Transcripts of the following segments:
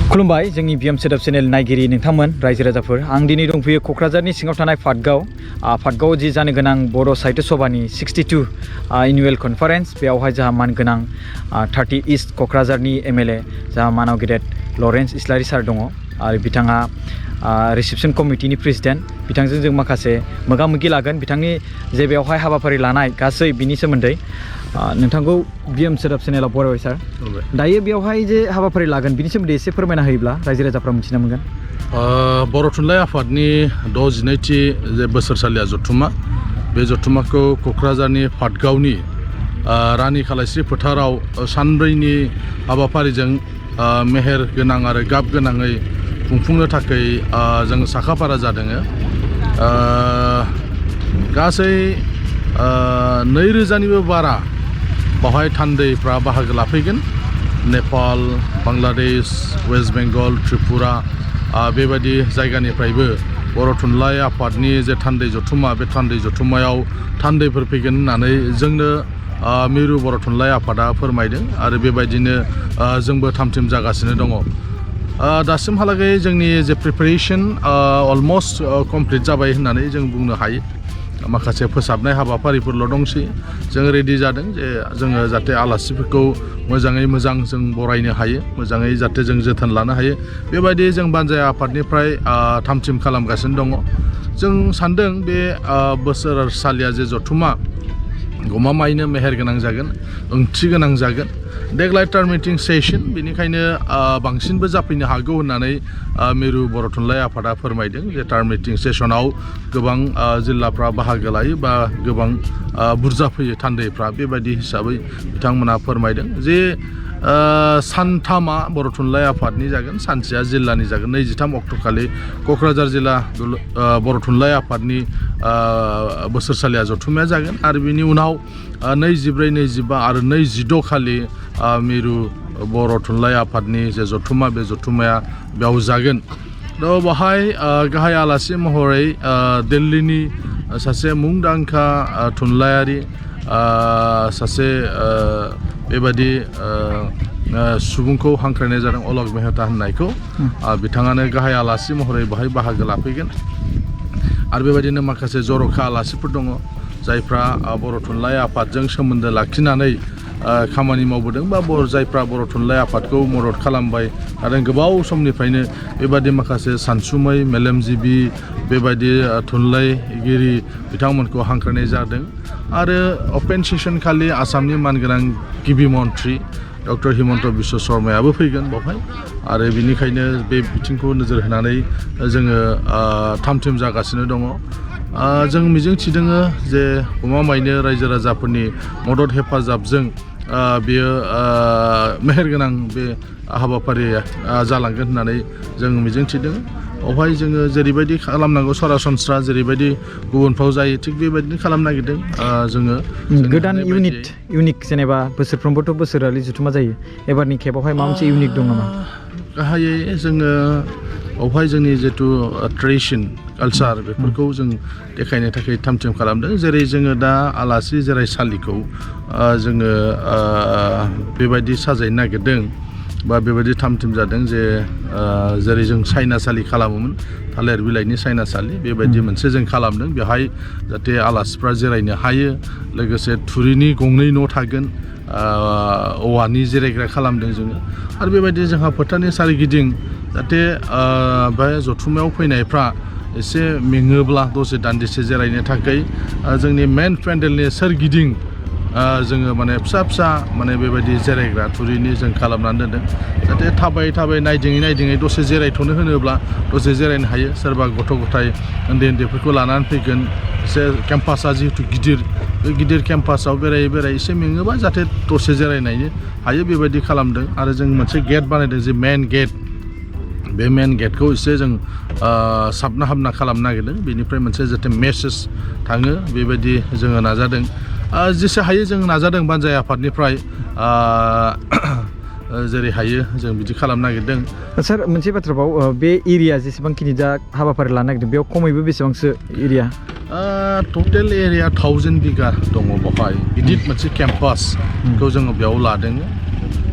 खुलुमबाय जोंनि बिएम सोदोब चेनेल नायगिरि नोंथांमोन रायजो राजाफोर आं दिनै दंफैयो क'क्राझारनि सिङाव थानाय फाटगाव जि जानो गोनां बर' साहित्य सभानि 62 एनुवेल कनफारेन्स बेयावहाय जोंहा मान गोनां 30 ईस्ट क'क्राझारनि MLA जोंहा मानाव गेदेर लरेन्स इस्लारि सार दङ आरो बिथाङा रिसेपसन कमिटिनि प्रेसिडेन्ट बिथांजों जों माखासे मोगा-मोगि लागोन बिथांनि जे बेयावहाय हाबाफारि लानाय गासै बिनि सोमोन्दै नोंथांखौ बिएम सोदोब चेनेलाव बरायबाय सार दायो बेयावहाय जे हाबाफारि लागोन बिनि सोमोन्दै एसे फोरमायना होयोब्ला रायजो राजाफ्रा मिथिनो मोनगोन। बर' थुनलाइ आफादनि 62थि जे बोसोरसालिया जथुम्मा बे जथुम्माखौ क'क्राझारनि फाटगावनि रानि खालायस्रि फोथाराव सानब्रैनि हाबाफारिजों मेहेर गोनां आरो गाब गोनाङै खुंफुंनो थाखाय जों साखाफारा जादों। गासै 2000निबो बारा बावहाय थान्दैफ्रा बाहागो लाफैगोन। नेपाल, बांलादेश, वेस्ट बेंगल, त्रिपुरा बेबायदि जायगानिफ्रायबो बर' थुनलाइ आफादनि जे थान्दै जथुम्मा बे थान्दै जथुम्मायाव थान्दैफोर फैगोन होननानै जोंनो मिरु बर' थुनलाइ आफादा फोरमायदों आरो बेबायदिनो जोंबो थामथिम जागासिनो दङ। दासिमहालागै जोंनि जे प्रिपेरेसन अलमस्ट कमप्लिट जाबाय होननानै जों बुंनो हायो। माखासे फोसाबनाय हाबाफारिफोरल' दंसै जों रेडि जादों जे जोङो जाहाथे आलासिफोरखौ मोजाङै मोजां जों बरायनो हायो मोजाङै जाहाथे जों जोथोन लानो हायो बेबायदि जों बानजाय आफादनिफ्राय थामथिम खालामगासिनो दङ। जों सान्दों बे बोसोरसालिया जे जथुम्मा गमामायैनो मेहेर गोनां जागोन ओंथि गोनां जागोन। देग्लाय टार्म मिटिं सेसन बेनिखायनो बांसिनबो जाफैनो हागौ होननानै मिरु बर' थुनलाइ आफादा फोरमायदों जे टार्म मिटिं सेसनाव गोबां जिल्लाफ्रा बाहागो लायो बा गोबां बुरजा फैयो थान्दैफ्रा बेबायदि हिसाबै बिथांमोना फोरमायदों जे सानथामा बर' थुनलाइ आफादनि जागोन सानसेया जिल्लानि जागोन। 23 अक्ट'खालि क'क्राझार जिल्ला बर' थुनलाइ आफादनि बोसोरसालिया जथुम्माया जागोन आरो बिनि उनाव 24, 25 आरो 26 खालि मिरु बर' थुनलाइ आफादनि जे जथुम्मा बे जथुम्माया बेयाव जागोन। थ' बाहाय गाहाय आलासि महरै दिल्लीनि सासे मुंदांखा थुनलाइयारि सासे बेबायदि सुबुंखौ हांख्रायनाय जादों अलक मेहता होननायखौ बिथाङानो गाहाय आलासि महरै बाहाय बाहागो लाफैगोन आरो बेबायदिनो माखासे जर'खा आलासिफोर दङ जायफ्रा बर' थुनलाइ आफादजों सोमोन्दो लाखिनानै खामानि मावबोदों बा जायफ्रा बर' थुनलाइ आफादखौ मदद खालामबाय आरो गोबाव समनिफ्रायनो बेबायदि माखासे सानसुमै मेलेमजिबि बेबायदि थुनलाइगिरि बिथांमोनखौ हांख्रायनाय जादों आरो अपेन सेसन खालि आसामनि मानगोनां गिबि मन्थ्रि डक्टर हिमन्त बिश्व शर्मायाबो फैगोन बेवहाय आरो बिनिखायनो बे बिथिंखौ नोजोर होनानै जोङो थामथिम जागासिनो दङ। जों मिजिंथिदों जे गमामायैनो रायजो राजाफोरनि मदद हेफाजाबजों बेयो मेहेर गोनां बे हाबाफारिया जालांगोन होननानै जों मिजिंथिदों। बेवहाय जोङो जेरैबायदि खालामनांगौ सरासनस्रा जेरैबायदि गुबुनफ्राव जायो थिग बेबायदिनो खालामनो नागिरदों जोङो गोदान इउनिक जेनेबा बोसोरफ्रोमबोथ' बोसोरारि जथुम्मा जायो एबारनि खेबावहाय माबा मोनसे इउनिक दं नामा? गाहायै जोङो बेवहाय जोंनि जिथु ट्रेडिसन कालचार बेफोरखौ जों देखायनो थाखाय थामथिम खालामदों जेरै जोङो दा आलासि जिरायसालिखौ जोङो बेबायदि साजायनो नागिरदों बा बेबायदि थामथिम जादों जे जेरै जों सायनासालि खालामोमोन थालिर बिलाइनि सायनासालि बेबायदि मोनसे जों खालामदों बेवहाय जाहाथे आलासिफ्रा जिरायनो हायो लोगोसे थुरिनि गंनै न' थागोन औवानि जिरायग्रा खालामदों जोङो आरो बेबायदि जोंहा फोथारनि सारिगिदिं जाहाथे बे जथुम्मायाव फैनायफ्रा एसे मेङोब्ला दसे दान्दिसे जिरायनो थाखाय जोंनि मेन पेन्डेलनि सोरगिदिं जोङो माने फिसा माने बेबायदि जिरायग्रा थुरिनि जों खालामनानै दोनदों जाहाथे थाबाय नायदिङै दसे जिरायथ'नो होनोब्ला दसे जिरायनो हायो सोरबा गथ' गथाय उन्दैफोरखौ लानानै फैगोन एसे केम्पासा जिहेतु गिदिर बे गिदिर केम्पासाव बेराय एसे मेङोबा जाहाथे दसे जिरायनायनो हायो बेबायदि खालामदों आरो जों मोनसे गेट बानायदों जे मेन गेट बे मेन गेटखौ एसे जों साबना हाबना खालामनो नागिरदों बेनिफ्राय मोनसे जाहाथे मेसेज थाङो बेबायदि जोङो नाजादों जेसे हायो जों नाजादों बानजाय आफादनिफ्राय जेरै हायो जों बिदि खालामनो नागिरदों। सार मोनसे बाथ्राबाव बे एरिया जेसेबांखिनि दा हाबाफारि लानो नागिरदों बेयाव खमैबो बेसेबांसो एरिया? टटेल एरिया 1000 बिगा दङ बेवहाय गिदिर मोनसे केम्पासखौ जोङो बेयाव लादों।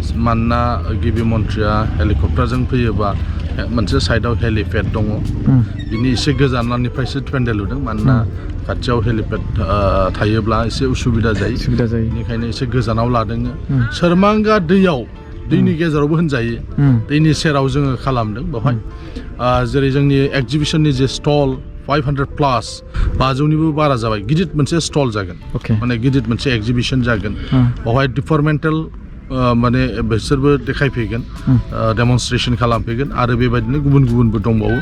स' मानोना गिबि मन्थ्रिया हेलिकप्टारजों फैयोबा मोनसे साइडआव हेलिपेड दङ बिनि एसे गोजाननिफ्रायसो पेन्डेल लुदों मानोना खाथियाव हेलिपेड थायोब्ला एसे उसुबिदा जायो बेनिखायनो एसे गोजानाव लादों सोरमांगा दैनि गेजेरावबो होनजायो दैनि सेराव जोङो खालामदों बेवहाय जेरै जोंनि एक्जिबिशननि जे स्टल 500 प्लास 500निबो बारा जाबाय गिदिर मोनसे स्टल जागोन माने गिदिर मोनसे एक्जिबिशन जागोन बेवहाय डिपार्टमेन्टेल माने बिसोरबो देखायफैगोन डेमनस्ट्रेशन खालामफैगोन आरो बेबायदिनो गुबुनबो दंबावो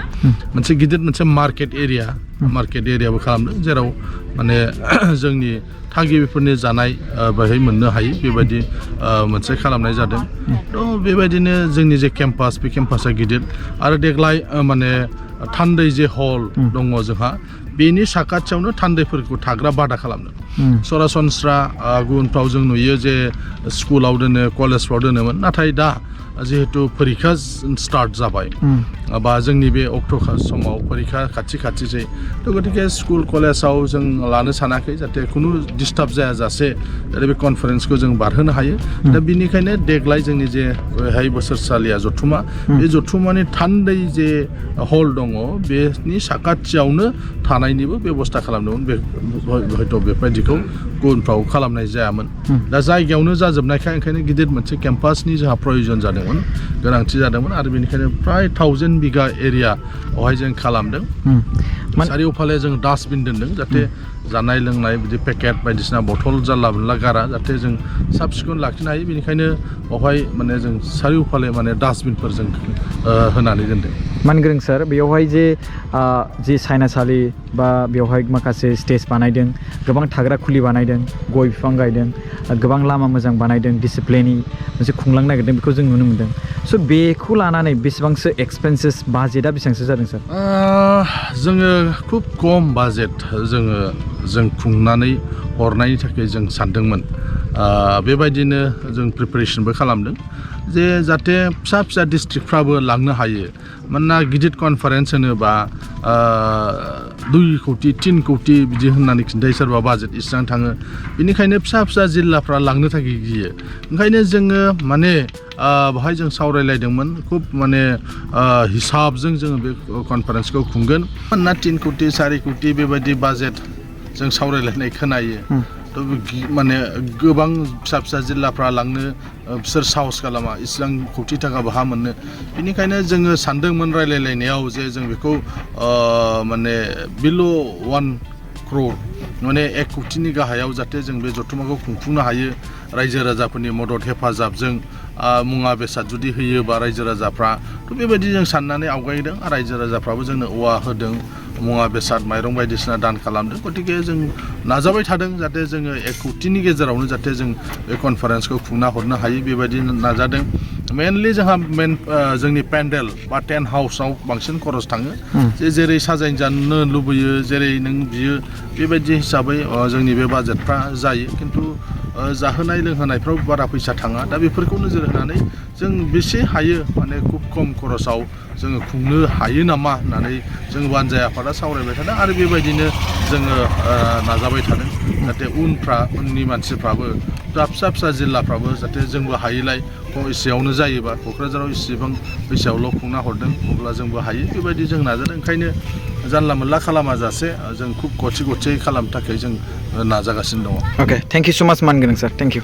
मोनसे गिदिर मोनसे मार्केट एरियाबो खालामदों जेराव माने जोंनि थागिबिफोरनि जानाय बेहाय मोननो हायो बेबायदि मोनसे खालामनाय जादों थ' बेबायदिनो जोंनि जे केम्पास बे केम्पासा गिदिर आरो देग्लाय माने थान्दै जे हल दङ जोंहा बेनि साखाथियावनो थान्दैफोरखौ थाग्रा बादा खालामदों सरासनस्रा गुबुनफ्राव जों नुयो जे स्कुलाव दोनो कलेजफ्राव दोनोमोन नाथाय दा जिहेतु परिखा स्टार्ट जाबाय बा जोंनि बे अक्ट' समाव परिखा खाथिसै थ' गतिके स्कुल कलेजाव जों लानो सानाखै जाहाथे खुनु डिस्टार्ब जायाजासे बे कनफारेन्सखौ जों बारहोनो हायो दा बिनिखायनो देग्लाय जोंनि जे बेहाय बोसोरसालिया जथुमा बे जथुमानि थान्दै जे हल दङ बेनि साखाथियावनो थानायनिबो बेबस्था खालामदोंमोन बे हयथ' बेबायदिखौ गुबुनफ्राव खालामनाय जायामोन दा जायगायावनो जाजोबनायखाय ओंखायनो गिदिर मोनसे केम्पासनि जोंहा प्रयजन जादोंमोन गोनांथि जादोंमोन आरो बेनिखायनो प्राय 1000 बिघा एरियायावहाय जों खालामदों चारिय'फाले जों डास्टबिन दोनदों जाहाथे जानाय लोंनाय बिदि पेकेट बायदिसिना बथल जानला मोनला गारा जाहाथे जों साब सिखोन लाखिनो हायो बेनिखायनो बेवहाय माने जों चारिय'फाले माने डास्टबिनफोर जों होनानै दोनदों मानगोरों सार बेयावहाय जे सायनासालि बा बेवहाय माखासे स्टेज बानायदों गोबां थाग्रा खुलि बानायदों गय बिफां गायदों गोबां लामा मोजां बानायदों डिसिप्लिननि मोनसे खुंलांनो नागिरदों बेखौ जों नुनो मोनदों स' बेखौ लानानै बेसेबांसो एक्सपेन्सेस बाजेटआ बेसेबांसो जादों सार जोङो खुब खम बाजेट जों खुंनानै हरनायनि थाखाय जों सानदोंमोन बेबायदिनो जों प्रिपेरेसनबो खालामदों जे जाहाथे फिसा डिस्ट्रिक्टफ्राबो लांनो हायो मानोना गिदिर कनफारेन्स होनोबा 2 कौटि 3 कौटि बिदि होननानै खिन्थायो सोरबा बाजेट इसेबां थाङो बेनिखायनो फिसा जिल्लाफ्रा लांनो थाखाय गियो ओंखायनो जोङो माने बेवहाय जों सावरायलायदोंमोन खुब माने हिसाबजों जोङो बे कनफारेन्सखौ खुंगोन मानोना 3 कौटि 4 कौटि बेबायदि बाजेट जों सावरायलायनाय खोनायो माने गोबां फिसा जिल्लाफ्रा लांनो बिसोर साहस खालामा इसिबां कौटि थाखा बहा मोननो बेनिखायनो जोङो सानदोंमोन रायलायलायनायाव जे जों बेखौ माने बिल' 1 crore माने 1 कौटिनि गाहायाव जाहाथे जों बे जथुमाखौ खुंफुंनो हायो रायजो राजाफोरनि मदद हेफाजाबजों मुवा बेसाद जुदि होयोबा रायजो राजाफ्रा थ' बेबायदि जों साननानै आवगायदों रायजो राजाफ्राबो जोंनो औवा होदों मुवा बेसाद माइरं बायदिसिना दान खालामदों गतिके जों नाजाबाय थादों जाहाथे जोङो 1 कौटिनि गेजेरावनो जाहाथे जों बे कनफारेन्सखौ खुंना हरनो हायो बेबायदि नाजादों मेनलि जोंहा जोंनि पेन्डेल बा टेन्ट हाउसआव बांसिन खरस थाङो जेरै साजायनो जानो लुबैयो जेरै नों बियो बेबायदि हिसाबै जोंनि बे बाजेटफ्रा जायो खिन्थु जाहोनाय लोंहोनायफ्राव बारा फैसा थाङा दा बेफोरखौ नोजोर होनानै जों बेसे हायो माने खुब खम खरसाव जोङो खुंनो हायो नामा होननानै जों बानजाय आफादा सावरायबाय थादों आरो बेबायदिनो जोङो नाजाबाय थादों जाहाथे उननि मानसिफ्राबो फिसा जिल्लाफ्राबो जाहाथे जोंबो हायोलाय एसेयावनो जायोबा क'क्राझाराव इसेबां फैसायावल' खुंना हरदों अब्ला जोंबो हायो बेबायदि जों नाजादों ओंखायनो जानला मोनला खालामाजासे जों खुब गथि खालामनो थाखाय जों नाजागासिनो दङ अके थेंक इउ सो माच मानगोरों सार थेंक इउ